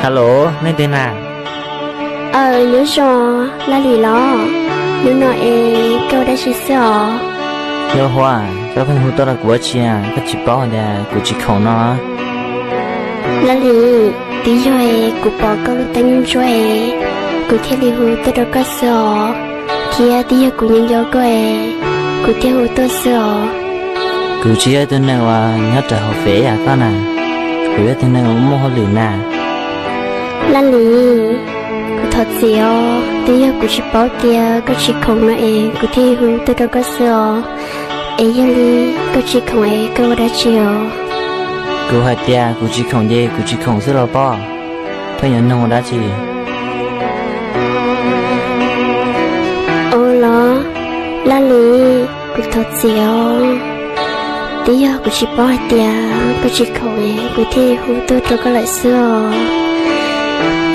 Hello, nej twg na? Aw, nyob zoo, Laj Lis los? Hnub no es koj ua dab tsi xwb os? Nkauj Huab, koj pheej hu tuaj rau kuv ua dab tsi, koj tsis paub tias kuv tsis khoom no? Laj Lis, twb yog es kuv pom koj lub teeb ntsuab es kuv thiaj li hu tuaj rau koj xwb os, thiab twb yog kuv nyob nco koj es kuv thiaj hu tuaj xwb os. Kuv tsis yog ib tug neeg uas nyob rau hauv fem yam koj na, kuv yog ib tug neeg uas muaj hauj lwm na. Laj Lis, kuv thov txim os, twb yog kuv tsis paub tias koj tsis khoom no es kuv thiaj hu tuaj rau koj xwb os. Es yog li koj tsis khoom es koj ua dab tsi os? Kuv hais tias kuv tsis khoom ces kuv tsis khoom xwb los pob, pheej yuav nug ua dab tsi? Ua los, Laj Lis, kuv thov txim os, twb yog kuv tsis paub hais tias koj tsis khoom es kuv thiaj hu tuaj rau koj lawm xwb os.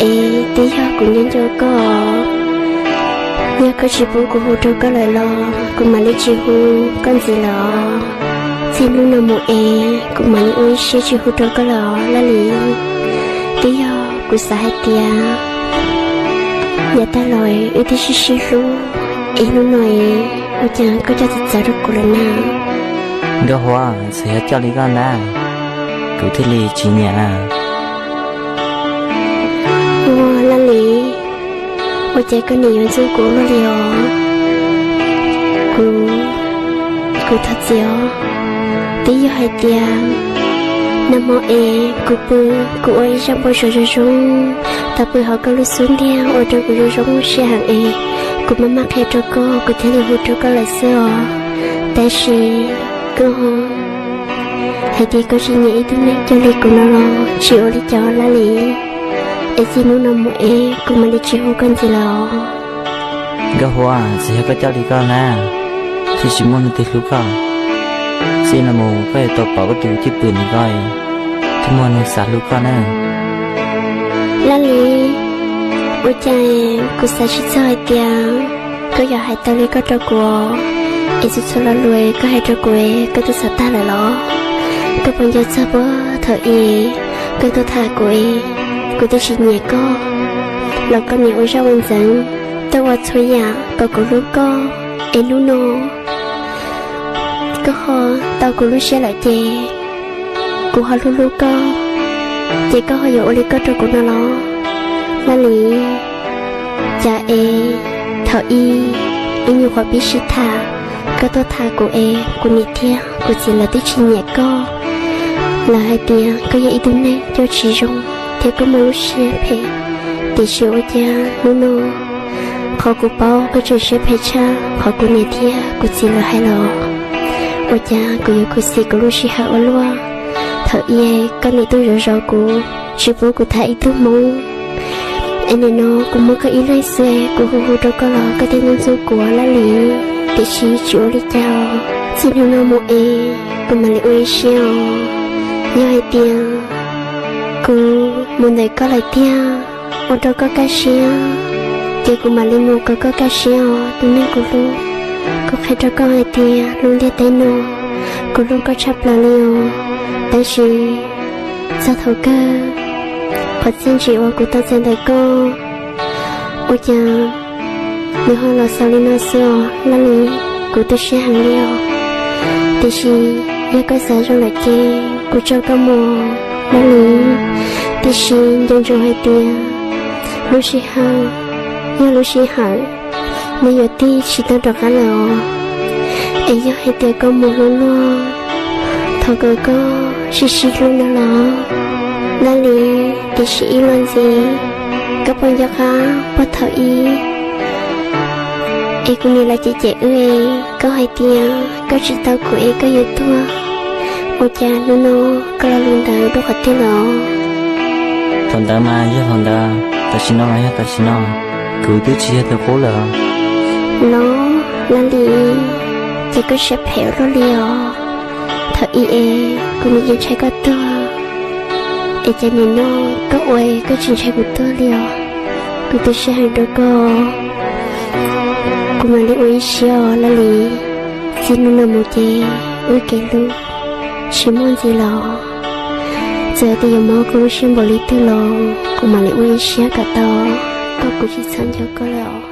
Es twb yog kuv nyob nco koj, yog koj tsis pub kuv hu rau koj lawm los kuv mam li tsis hu koj ntxiv lawm os. Txij hnub no mus es kuv mam li ua ib siab tsis hu rau koj lawm os Laj Lis. Twb yog kuv xav hais tias yav tag los wb twb sib sib hlub, es hnub no es ua cas koj coj txawv txawv rau kuv lawm na? Nkauj Huab, txawm yog coj li koj ntag, kuv thiaj li tsis nyiam na. Ua Laj Lis, ua cas koj nim yuav ntxub kuv ua luaj li os? Kuv, kuv thov txim os. Twb yog hais tias nag hmo es kuv pw, kuv ua ib zaj npau suav zoo zoo, tau pw hauv koj lub xub ntiag ua rau kuv zoo zoo siab heev es kuv maj maj qhia rau koj, kuv thiaj li hu rau koj lawm xwb os. Tab sis koj hais tias koj tsis nyiam ib tug neeg coj li kuv no los tsis ua li cas Laj Lis. Es txij hnub no mus es kuv mam li tsis hu koj ntxiv lawm os. Nkauj Huab, txawm yog koj coj li koj na, thiaj tsis muaj leej twg hlub koj. Txij no mus koj yuav tau pom koj tus cwj pwm ntawm koj, thiaj muaj neeg xav hlub koj na. Laj Lis, ua cas kuv xav tsis txog hais tias koj yuav hais tau li koj rau kuv, es txhua txhua lo lus koj hais rau kuv koj twb xav tag lawm los? Koj puas nco txog puag thaum ub koj tuaj tham kuv, kuv twb tsis nyiam koj los koj nim ua zaj ua ntxeev, tuaj ua txhua yam kom kuv hlub koj, es hnub no koj ho tau kuv lub siab lawm ces kuv ho hlub hlub koj, ces koj ho yuav ua li koj rau kuv no los? Laj Lis, cas es thaum ub ib nyuag qhuav pib sib tham, koj tuaj tham kuv es kuv niam thiab kuv txiv lawv twb tsis nyiam koj. Lawv hais tias koj yog ib tug neeg coj tsis zoo thiab koj muaj lub siab phem, tiam sis ua cas hnub no qhov kuv paub koj tseem siab phem tshaj qhov kuv niam thiab kuv txiv lawv hais los? Ua cas kuv yuav khuv xim kuv lub sij hawm ua luaj? Thaum ub koj nim tuaj zov zov kuv, tsis pub kuv tham ib tug hmoob, es nim no kuv muaj koj ib leeg xwb, kuv hu hu rau koj los koj thiaj ntxub ntxub kuv Laj Lis. Tiam sis tsis ua li cas, txij hnub no mus es kuv mam li ua ib siab os. Yog hais tias kuv mus ntawm koj lawm tiag, ua rau koj kaj siab, ces kuv mam li mus kom koj kaj siab os tus neeg kuv hlub. Kuv qhia rau koj hais tias lub ntiaj teb no kuv hlub koj tshaj plaws li os. Tab sis txog thaum kawg, qhov txiaj ntsim uas kuv tau txais ntawm koj, ua cas nws ho los xaus li no xwb os Laj Lis. Kuv tu siab heev li os, tiam sis yog koj xav zoo lawm ces kuv tso koj mus Laj Lis. Tiam sis nco ntsoov hais tias lub sij hawm yog lub sij hawm, nws yuav tig tsis tau rov qab lawm os. Es yog hais tias koj mus hlub luag, thov kom koj sib sib hlub no los Laj Lis. Tiam sis ib los ntxiv, koj puas nco qab puag thaum ub es kuv niam lawv cem cem wb es koj hais tias koj tsis tau kuv es koj yuav tuag, ua cas hnub no koj lo lus ntawd dua qhov twg los? Thaum ntawd mas yog thaum ntawd, tam sim no mas yog tam sim no, kuv twb tsis yog tus qub lawm. Los Laj Lis, ces koj siab phem ua luaj li os. Thaum ub es kuv nim yeej ntshai koj tuag, es cas nim no koj ua koj tsis ntshai kuv tuag li os. Kuv tu siab heev rau koj, kuv mam li ua ib siab os Laj Lis. Txij hnub no mus ces wb kev hlub tsis muaj ntxiv los? Txawm tias yuav mob kuv lub siab npaum li twg los kuv mam li ua ib siab kom tau, koj kuv tsis txhob nco koj lawm os.